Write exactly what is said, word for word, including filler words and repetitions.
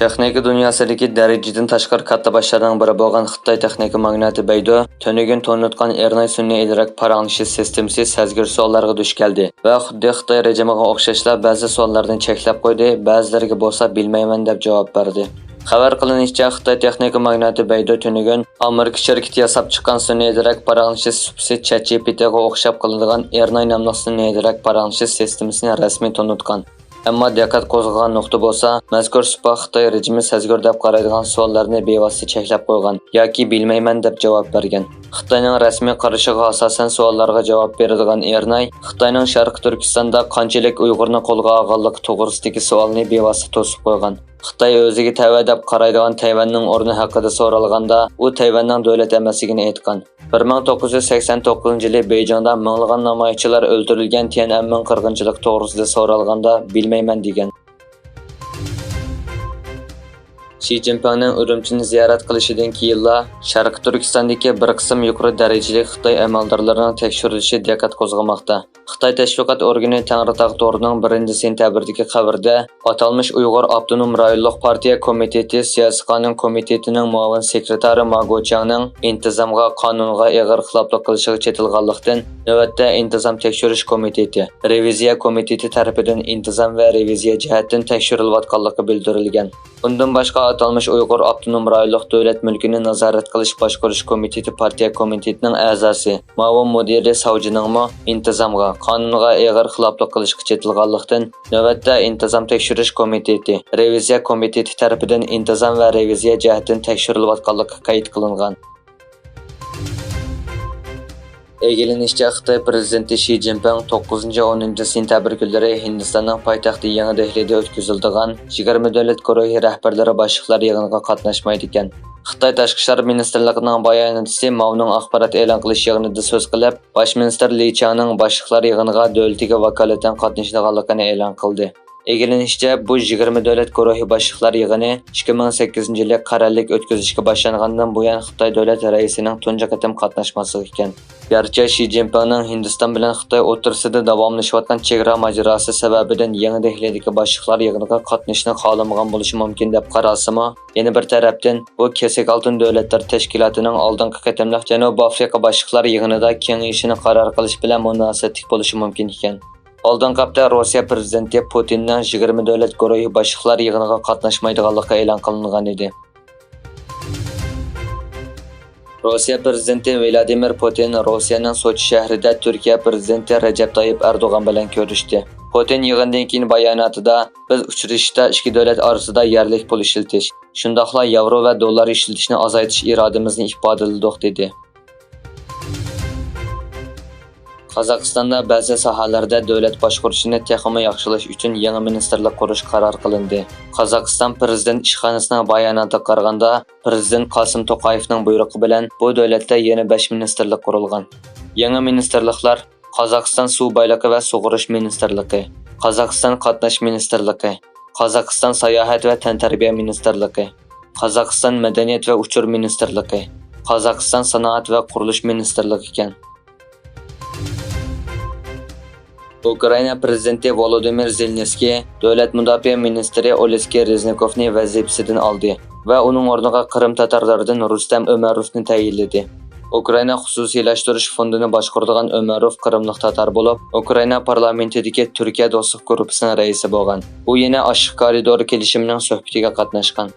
تېخنىكا دۇنياسىدىكى دەرىجىدىن تاشقىرى كاتتا باشلارنىڭ بىرى بولغان خىتاي تېخنىكا ماگناتى بەيدۇ تۈنۈگۈن تونۇتقان ئېرناي سۈنئىي ئىدراك پاراڭلىشىش سىستېمىسى سەزگۈر سوئاللارغا دۇچ كەلدى ۋە خۇددى خىتاي رېجىمىغا ئوخشاشلا بەزى سوئاللارنى چەكلەپ قويدى، بەزىلىرىگە بولسا بىلمەيمەن دەپ جاۋاب بەردى. خەۋەر قىلىنىشىچە، خىتاي تېخنىكا ماگناتى بەيدۇ تۈنۈگۈن ئامېرىكا شىركىتى ياساپ چىققان سۈنئىي ئىدراك پاراڭلىشىش سۇپىسى چات جى پى تىغا ئوخشاپ قېلىدىغان ئېرناي ناملىق سۈنئىي ئىدراك پاراڭلىشىش سىستېمىسىنى رەسمىي تونۇتقان. ئەمما دىققەت قوزغىغان نۇقتا بولسا، مەزكۇر سۇپا خىتاي رېجىمى سەزگۈر دەپ قارايدىغان سوئاللارنى بىۋاسىتە چەكلەپ قويغان ياكى بىلمەيمەن دەپ جاۋاب بەرگەن. خىتاينىڭ رەسمىي قارىشىغا ئاساسەن سوئاللارغا جاۋاب بېرىدىغان ئېرناي خىتاينىڭ شەرقىي تۈركىستاندا قانچىلىك ئۇيغۇرنى قولغا ئالغانلىقى توغرىسىدىكى سوئالنى بىۋاسىتە توسۇپ قويغان. خىتاي ئۆزىگە تەۋە دەپ قارايدىغان تەيۋەننىڭ ئورنى ھەققىدە سورالغاندا، ئۇ تەيۋەننىڭ دۆلەت ئەمەسلىكىنى ئېيتقان. بىر مىڭ توققۇز يۈز سەكسەن توققۇزىنچى يىلى بېيجىڭدا مىڭلىغان نامايىشچىلار ئۆلتۈرۈلگەن تيەنئەنمېن قىرغىنچىلىقى توغرىسىدا سورالغاندا، بىلمەيمەن دېگەن. شى جىنپىڭنىڭ ئۈرۈمچىنى زىيارەت قىلىشىدىن كېيىنلا، شەرقىي تۈركىستاندىكى بىر قىسىم يۇقىرى دەرىجىلىك خىتاي ئەمەلدارلىرىنىڭ تەكشۈرۈلۈشى دىققەت قوزغىماقتا. خىتاي تەشۋىقات ئورگىنى تەڭرىتاغ تورىنىڭ بىرىنچى سېنتەبىردىكى خەۋىرىدە، ئاتالمىش ئۇيغۇر ئاپتونوم رايونلۇق پارتىيە كومىتېتى سىياسىي قانۇن كومىتېتىنىڭ مۇئاۋىن سېكرېتارى ما گوچياڭنىڭ ئىنتىزامغا، قانۇنغا ئېغىر خىلاپلىق قىلىشىغا چېتىلغانلىقتىن، نۆۋەتتە ئىنتىزام تەكشۈرۈش كومىتېتى، رېۋىزىيە كومىتېتى تەرىپىدىن ئىنتىزام ۋە رېۋىزىيە جەھەتتىن تەكشۈرۈلۈۋاتقانلىقى بىلدۈرۈلگەن. ئۇندىن باشقا، ئاتالمىش ئۇيغۇر ئاپتونوم رايونلۇق دۆلەت مۈلكىنى نازارەت قىلىش باشقۇرۇش كومىتېتى پارتىيە كومىتېتىنىڭ ئەزاسى، مۇئاۋىن مۇدىرى ساۋجىنىڭمۇ ئىنتىزامغا، قانۇنغا ئېغىر خىلاپلىق قىلىشقا چېتىلغانلىقتىن، نۆۋەتتە ئىنتىزام تەكشۈرۈش كومىتېتى، رېۋىزىيە كومىتېتى تەرىپىدىن ئىنتىزام ۋە رېۋىزىيە جەھەتتىن تەكشۈرۈلۈۋاتقانلىقى قەيت قىلىنغان. ئىگىلىنىشىچە، خىتاي پىرېزىدېنتى شى جىنپىڭ توققۇزىنچى، ئونىنچى سېنتەبىر كۈنلىرى ھىندىستاننىڭ پايتەختى يېڭى دېھلىدا ئۆتكۈزۈلىدىغان يىگىرمە دۆلەت گۇرۇھى رەھبەرلىرى باشلىقلار يىغىنىغا قاتناشمايدىكەن. خىتاي تاشقى ئىشلار مىنىستىرلىقىنىڭ باياناتچىسى ماۋنىڭ ئاخبارات ئېلان قىلىش يىغىنىدا سۆز قىلىپ، باش مىنىستىر لى چياڭنىڭ باشلىقلار يىغىنىغا دۆلىتىگە ۋاكالىتەن قاتنىشىدىغانلىقىنى ئېلان قىلدى. ئىگىلىنىشىچە، بۇ يىگىرمە دۆلەت گۇرۇھى باشلىقلار يىغىنى ئىككى مىڭ سەككىزىنچى يىلى قەرەللىك ئۆتكۈزۈشكە باشلانغاندىن بۇيان خىتاي دۆلەت رەئىسىنىڭ تۇنجى قېتىم قاتناشماسلىقى ئىكەن. گەرچە شى جىنپىڭنىڭ ھىندىستان بىلەن خىتاي ئوتتۇرىسىدا داۋاملىشىۋاتقان چېگرا ماجىراسى سەۋەبىدىن يېڭى دېھلىدىكى باشلىقلار يىغىنىغا قاتنىشىشنى خالىمىغان بولۇشى مۇمكىن دەپ قارالسىمۇ، يەنە بىر تەرەپتىن، بۇ كېسەك ئالتۇن دۆلەتلەر تەشكىلاتىنىڭ ئالدىنقى قېتىملىق جەنۇبىي ئافرىقا باشلىقلار يىغىنىدا كېڭىشىشنى قارار قىلىش بىلەن مۇناسىۋەتلىك بولۇشى مۇمكىن ئىكەن. ئالدىنقى ھەپتە روسىيە پىرېزىدېنتى پۇتىننىڭ يىگىرمە دۆلەت گۇرۇھى باشلىقلار يىغىنىغا قاتناشمايدىغانلىقى ئېلان قىلىنغان ئىدى. روسىيە پىرېزىدېنتى ۋلادىمىر پۇتىن روسىيەنىڭ سوچى شەھىرىدە تۈركىيە پىرېزىدېنتى رەجەپ تايىپ ئەردوغان بىلەن كۆرۈشتى. پۇتىن يىغىندىن كېيىن باياناتىدا، بىز ئۇچرىشىشتا ئىككى دۆلەت ئارىسىدا يەرلىك پۇل ئىشلىتىش، شۇنداقلا ياۋرو ۋە دوللار ئىشلىتىشنى ئازايتىش ئىرادىمىزنى ئىپادىلىدۇق، دېدى. قازاقىستاندا بەزى ساھەلەردە دۆلەت باشقۇرۇشىنى تېخىمۇ ياخشىلاش ئۈچۈن يېڭى مىنىستىرلىق قۇرۇش قارار قىلىندى. قازاقىستان پىرېزىدېنت ئىشخانىسىنىڭ باياناتىغا قارىغاندا، پىرېزىدېنت قاسىم توقايېۋنىڭ بۇيرۇقى بىلەن بۇ دۆلەتتە يەنە بەش مىنىستىرلىق قۇرۇلغان. يېڭى مىنىستىرلىقلار قازاقىستان سۇ بايلىقى ۋە سۇغىرىش مىنىستىرلىقى، قازاقىستان قاتناش مىنىستىرلىقى، قازاقىستان ساياھەت ۋە تەنتەربىيە مىنىستىرلىقى، قازاقىستان مەدەنىيەت ۋە ئۇچۇر مىنىستىرلىقى، قازاقىستان سانائەت ۋە قۇرۇلۇش مىنىستىرلىقى ئىكەن. ئۇكرائىنا پىرېزىدېنتى ۋولودىمىر زېلېنسكىي دۆلەت مۇداپىئە مىنىستىرى ئولېسكىي رېزنىكوفنى ۋەزىپىسىدىن ئالدى ۋە ئۇنىڭ ئورنىغا قىرىم تاتارلىرىدىن رۇستەم ئۆمەروفنى تەيىنلىدى. ئۇكرائىنا خۇسۇسىيلاشتۇرۇش فوندىنى باشقۇرىدىغان ئۆمەروف قىرىملىق تاتار بولۇپ، ئۇكرائىنا پارلامېنتىدىكى تۈركىيە دوستلۇق گۇرۇپپىسىنىڭ رەئىسى بولغان. ئۇ يەنە ئاشلىق كارىدورى كېلىشىمىنىڭ سۆھبىتىگە قاتناشقان.